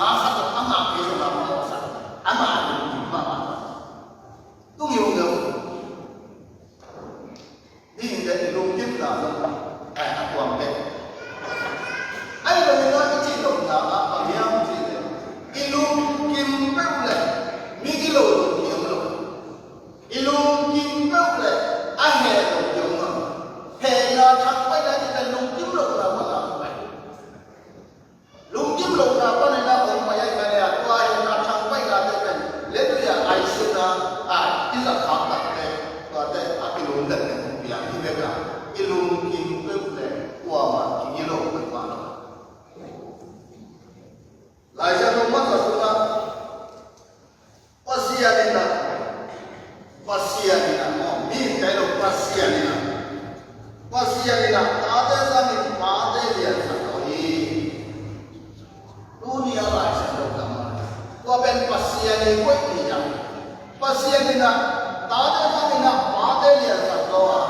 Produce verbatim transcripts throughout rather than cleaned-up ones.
Ama khat a ngah kei zong a mawhsak, ama lungkim mahmah. Tung hi ung e. Hih in i lungkimna zong a tuam pen. Ahi zongin i cih nopna ah bang hiam cih leh, i lungkim peuh leh migilo zong ki-om lo. I lungkim peuh leh a heh lo ki-om lo. Hehna thangpaihna cih pen lungkim lohna bang a. Lungkim lohna panin a hong pai ahih manin a, tua hehna thangpaihna te pen, leitui a aisan a, a, i za khak takte, tuate a kilungdamna hong piang hi bek a, i lungkim peuh leh kuamah kigilo peuhmah lo. Lai Siangtho masa sungah, Pasian in ah, Pasian in ah, maw, mi in kai lo, Pasian in ah, Pasian in ah tate sangin pate liansak zaw hi. Tuni a Lai Siangtho lam ah tua pen Pasian i koih ni a, Pasian in ah tate sangin ah pate liansak zaw a,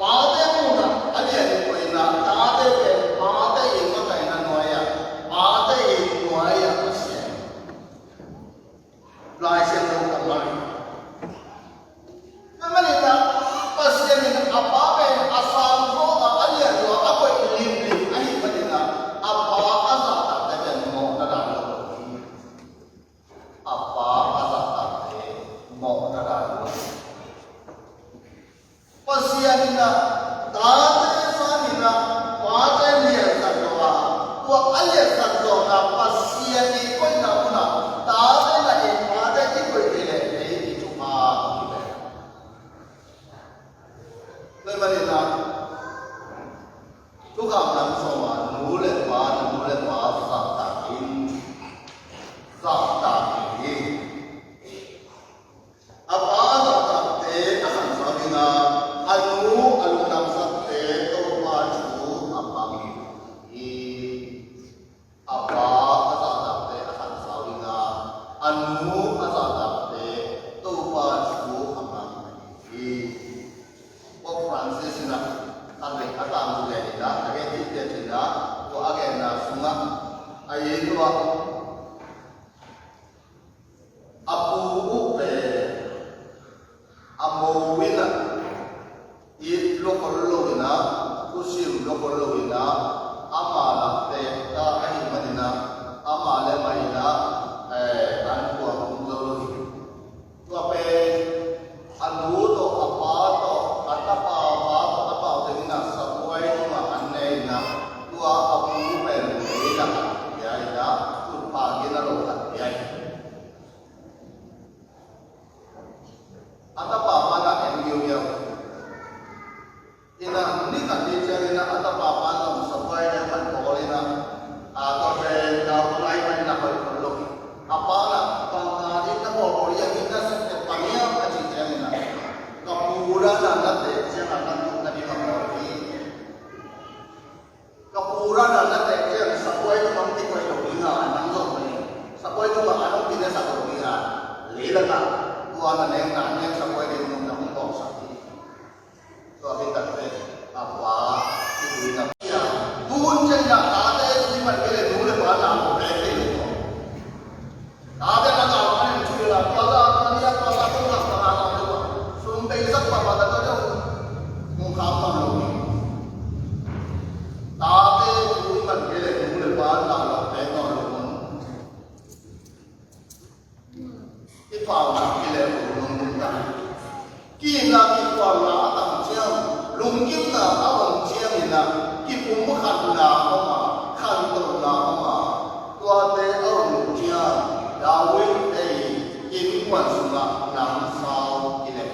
pate mun ah a lian i koihna, tate pen pate i makaihna nuai ah, pate i nuai ah Pasian. Lai Siangtho kammal. Tua manin ah Pasian in a Pa pen a sang zaw a, a lian zaw a, a koih limlim ahih manin ah a Pa a zahtakte pen mawhna dan lo hi. A Pa a zahtakte mawhna dan lo. Pasian in ah tate sangin ah pate liansak zaw a, tua a liansak zawhna Pasian i koihna mun ah tate na in pate i koih kei leh ei i thupha ki pen. Tua manin ah Thukham lam sawm ah nu le pa, nu le pa zahtak in, zahtak in. A pa a zahtakte a khansau ding a, a nu a lungdamsakte Topa thu a mang hi. A pa a zahtakte a khansau ding a, a nu a zahtakte Topa thu a mang hi. Pope Francis in ah a gen a tangthu gen in ah, a gen cihte in ah, tua a genna sungah a, ei tua a pu uh pen a mo in ah it lo khol lo in ah, thusim lo khol lo in ah, ama lakte ta ahih manin ah, ama le mah in ah, eh, an kuang um zo lo hi. Tua pen a nu tawh, a pa tawh, a tapa pa tawh, a pau teng in ah sabuai tungah an ne in ah, tua a pu pen leilak ah pia in ah, tutphah gina lo khat pia in. A tapa pa in ah en giugiau. In ah ni khat ni ciangin ah a tapa pa in ah sabuai le khat bawl in ah, a, tua pen nau ka ngai man in ah hoih khol lo hi. A pa in ah, bang a ding na bawlbawl hi a, ding na sep teh bang hiam a cih ciangin ah, ka pu dan a na teh ciang a na tuh nading a bawl hi. Ka pu dan a na teh ciang sabuai tungah kikoih lo ding a, nang zong hi. Sabuai tungah a nong kinesak lo ding a, leilak ah tua na neng na neng sabuai ding nong na hong bawlsak hi. Tua khit tak teh a pa i tui na pia. Tun ciang a tate tui man kei leh nu le pa na ko pe kei lo. Tate na na pa nen tui la tua za tua ni a tua za tua za tua za tua. Sum pei sak pa pa ta tua tua. Kong kham pa lo ni. Tate tui man kei leh nu le pa na la pe no lo. I paunak i leh uh nung nung ta. Kiimna kikuanna a tam ciang, lungkimna a om ciangin ah, kipumkhatna om a, khantohna om a, tuate a om ciang, David ei innkuan sungah namsau kileh.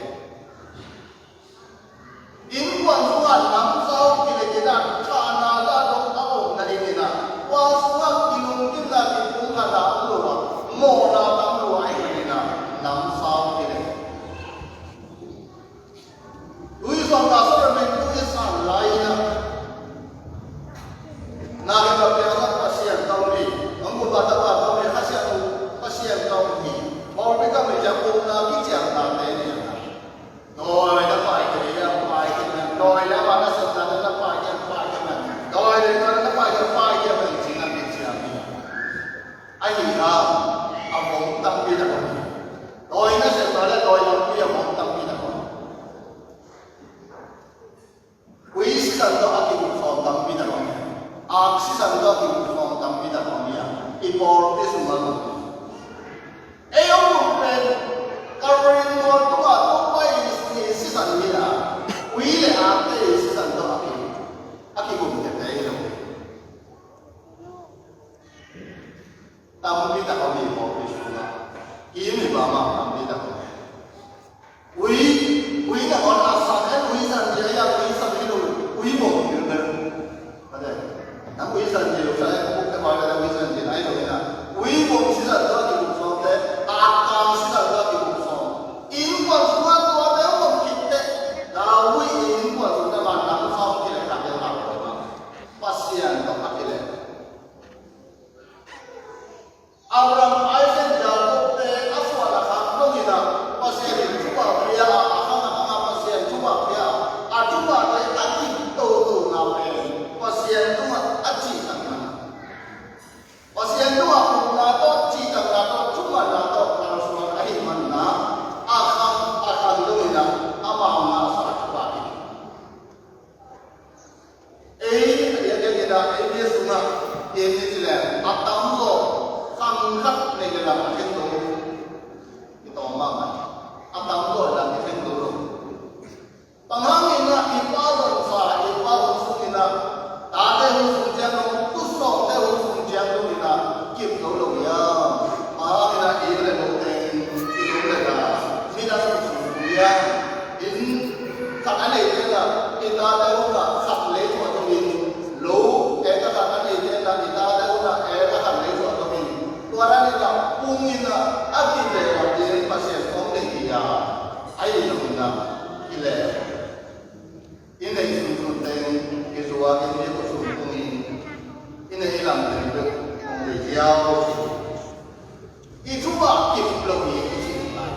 Innkuan sungah namsau kileh in ah, thahna zah dong a om nadingin ah, tua sungah kilungkimna kipumkhatna om lo a, mawhna tam lo ahih manin ah, namsau kileh. Tui suangta Solomon tui san lai in ah, na hi ka piang a Pasian ka um hi, hong kumpa tapa ka um hi, Kha Siangtho Pasian ka um hi, pawlpi ka um hi, ciang kumna kiciang tate ni a. Dawi na pai kei a, pai kei a, dawi na ma na sep na na pai kei a, pai kei a, dawi na na pai kei a, pai kei a, pai kei a, ci na kiciang hi. Ahi A vong tampi tak om hi. Dawi nasem mah le dawi lampi a vong tampi tak om hi. Ui sisan tawh a kibuk sawm tampi tak om hi. Ak sisan tawh a kibuk sawm tampi tak om hi a, i pawlpi sungah om hi. Ei hong buk pen Kalvari mual tungah Topa i sisan hi a, ui le akte i sisan tawh a ki, a kigum tete hi lo. Tampi tak om hi pawlpi sungah. Kim hi pah mah tampi tak om hi. Ui, ui nangawn a san en, ui san dia, ui san hi lo, ui bawm hi lo. Nang ui san hi lo, sa en buk te pai ka ui san hi lo, ui bawm sisan tawh a kibuk sawm te, a kang sisan tawh a kibuk sawm. Innkuan sungah tuate hong om khit teh, David innkuan sungah mah nang sawm kileh khat te hong om. Pasian tawh a kileh. Abraham, Isaac, Jacob te a suan a khak dongin ah Pasian in thupha pia a, a khang a khang a Pasian thupha pia a, a thuphate a kip toto na pen Pasian tungah a cihtakna, Pasian tungah upna tawh cihtakna tawh thumanna tawh kalsuan ahih manin ah a khang a khang dongin ah amau ngahsa thupha hi. Ei, a diakdiak in ah, ei bia sungah, ei ni ci leh, a tam zaw, khang khat nei leh lam a khen zo. I tawm mahmah. A tam zaw lam i khen zo lo. Bang hangin ah, i pa zong sa, i pa zong sung in ah, tate hun sung ciang lo, tusawmte hun sung ciang lo in ah, kip zo lo hiam? Bang hangin ah, i le lo teng, i lo le la, midang sung sung hiam? Inn khat a neite in ah i tate un ah khat lei suah dongin, lo eka khat a neite in ah i tate un ah eka khat lei suah dongin, tua dan in ah pung in ah a kibel in Pasian hong deih hi a, ahi zongin ah i le i neih sunsun teng i zuak in i khut sung pung in i neih i lam teng bek hong deih ziau. I thupha kip lo hi, i ci lai.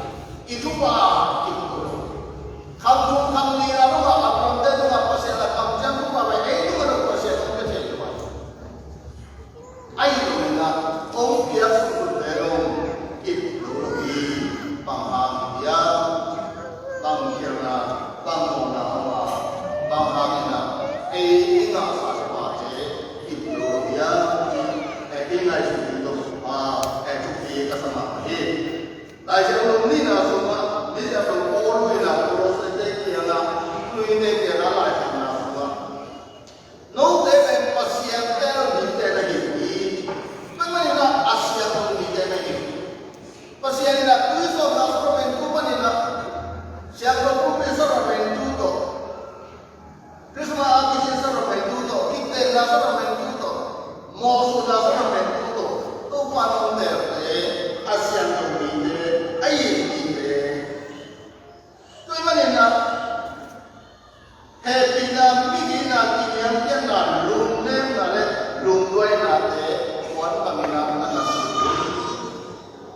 I thupha kip lo hi. Khang thum khang li a dong a, a pumte dong a Pasian a kamciam thupha pen ei dong a dong Pasian hong pia thei lo a. Ahi dong in a, hong piak sungkul te dong kip lo lo hi. Bang hang hiam, bang khialhna, bang mawhna om a, bang hangin a, ei i ngahsa thupha te kip lo lo hiam? Eh, i ngaihsut ding tawh, ah, eh, thupi ka sa mah hi. Lai Siangtho nihna sungah, Misiangtho Paul in a Kolossete kiangah, Korinthte kiangah lai siangtho sungah, note pen Pasian tel mite na hi hi. Tua manin a, a siangtho mite na hi hi. Pasian in a tuisawpna sakramentu panin a, siangtho pumpi sakramentu tawh, Christmas a kici sakramentu tawh, kikteelna sakramentu tawh, mawhsutna sakramentu tawh, Topa in hong telte, a siangtho mite, a it mite. Tua ahih manin a, hehpihna, migitna, kiniamkhiatna, lungnemna le lungduainate puan bangin a na na silh.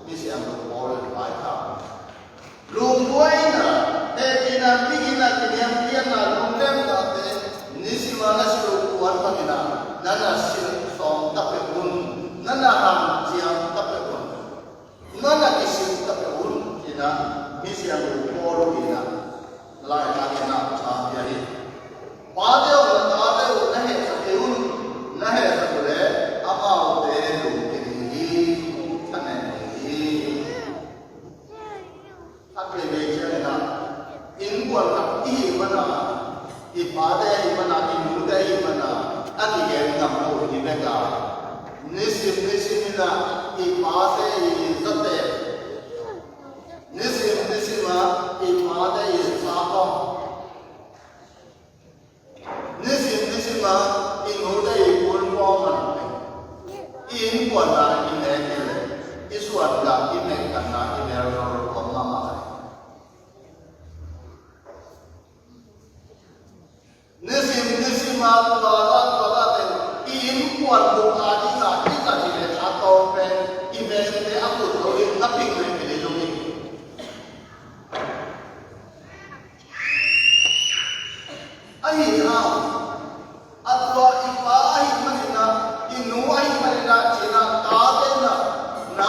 Misiangtho Paul in paita. Lungduaina, hehpihna, migitna, kiniamkhiatna, lungnemnate, nisim a na silh uh puan bangin a, na na silh sawm ta peuh un, na na hanciam ta peuh un, na na kisilh ta peuh un, ci-in a, Misiangtho Paul in a, laitak in a, a pia hi. Pate aw, na tate uh na hehsa kei un, na hehsa uh leh, amaute lungkia ding hi, thanem ding hi. A kei vei ciangin a, innkuan khat i hih manin a, i pate ahih manin a, i nute ahih manin a, a kigen ngam lo hi bek a. Nisim nisim in a, i pate i zate. Nisim nisim a, i pate i sakawm. Nisim nisim a, i nute i kulpawm a, i innkuan a i nek i leh, i suan gah i mek khat na i mel rorkawm mahmah hi. Nisim nisim a, tua la tua la teng i innkuan buk a ding a i zat i leh a tawm pen i vengte a kut lo in na ping leh i lei lo hi. Ahi hang, a tua i pa ahih manin a, i nu ahih manin a, ci-in a, tate in a, na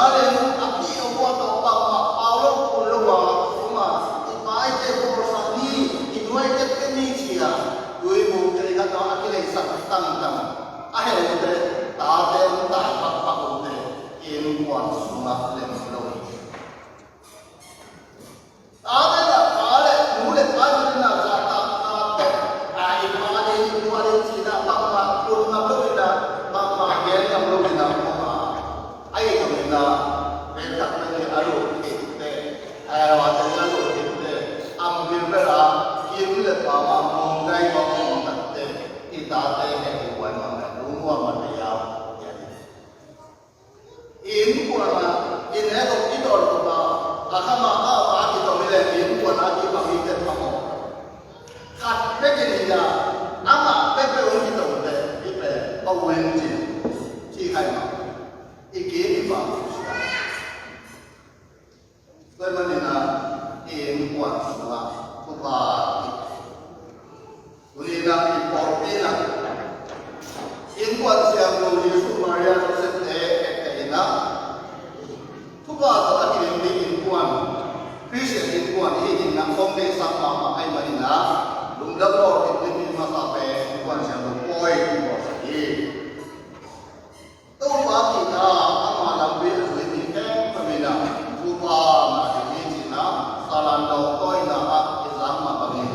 mah lem lo hi. Tate le pa le nu le pa i na zahtakna tawh, a, i pa ding, i nu a ding cihna bangmah pulngam lo hi na, bangmah gen ngam lo hi na, bangmah. Ahi zongin a, veltak teng hi a lut khit teh, a, a, a lut khit teh, a, bilbel a, kim le pam a, mawng gai mawng mawng tak teh, i tate heh hi huai mah leh, lungmuang mah leh a, i innkuan ah, i ne tawh i dawn tawh a, a kha mah a, a, a kitom hi leh, i innkuan ah i pang hi teh phamawh. Khat bek in hi a, amah bek bek hong kitom teh, i pen, a, wen cin, ci khai mah. I kim i pang. Tua ahih manin a, i innkuan sungah thupha. Tuni in a, i pawlpi in a, innkuan siangtho Jesuh, Maria, Joseph te, te in a, thupha tawh a kidim ding innkuan, Christian innkuan hi ding in a, hong deihsak mahmah ahih manin a, lungdam bawl kik ding in masa pen innkuan siangtho pawi in bawlsak hi. Topa kikal ama lampi a zui mi khempeuh in a, thupha ngah ding hi ci-in a, Salan dawng tawh in a, i zak mah bangin,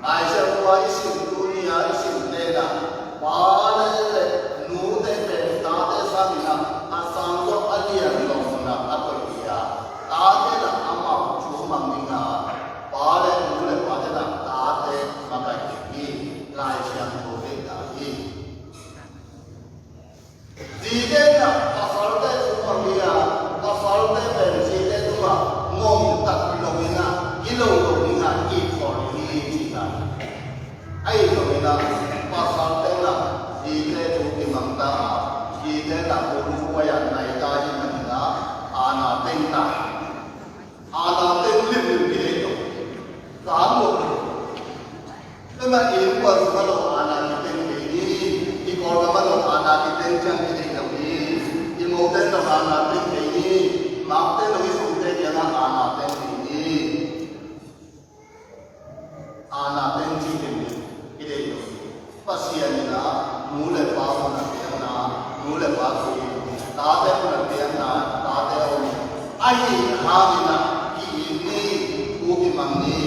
Lai Siangtho a i sim, tuni a i simte in a, pa le nute pen tate sangin a, a sang zawh a lian zawh in a, a koih hi a, tate in a amau thu mang ding a, pa le nu le pate in a tate makaih ding hi. Lai Siangtho deihna hi. Zite in a pasalte tungah, pasalte pen zite tungah ngongtat lo in a, gilo lo ding a, kikhawl ding hi ci-in a. Ahi zongin a, pasalte in a zite thu kimang ta a, zite in a bulphuh a nai ta ahih manin a, aana teng ta. Aana teng limlim kideih lo. Ka hang lo. Tua mah in, innkuan sungah lo aana kiteng kei ni. I Kawlgam ah lo aana kiteng ciang kideih lo ni. I mote lo aana teng kei ni. Makte lo i sungte kiangah aana teng kei ni. Aana teng cih teng hi, i deih lo hi. Pasian in a, nu le pa hun a piakna, nu le pa thu in, tate hun a piakna, tate hun. Ahi hangin a, ki-it ni, thu kimang ni,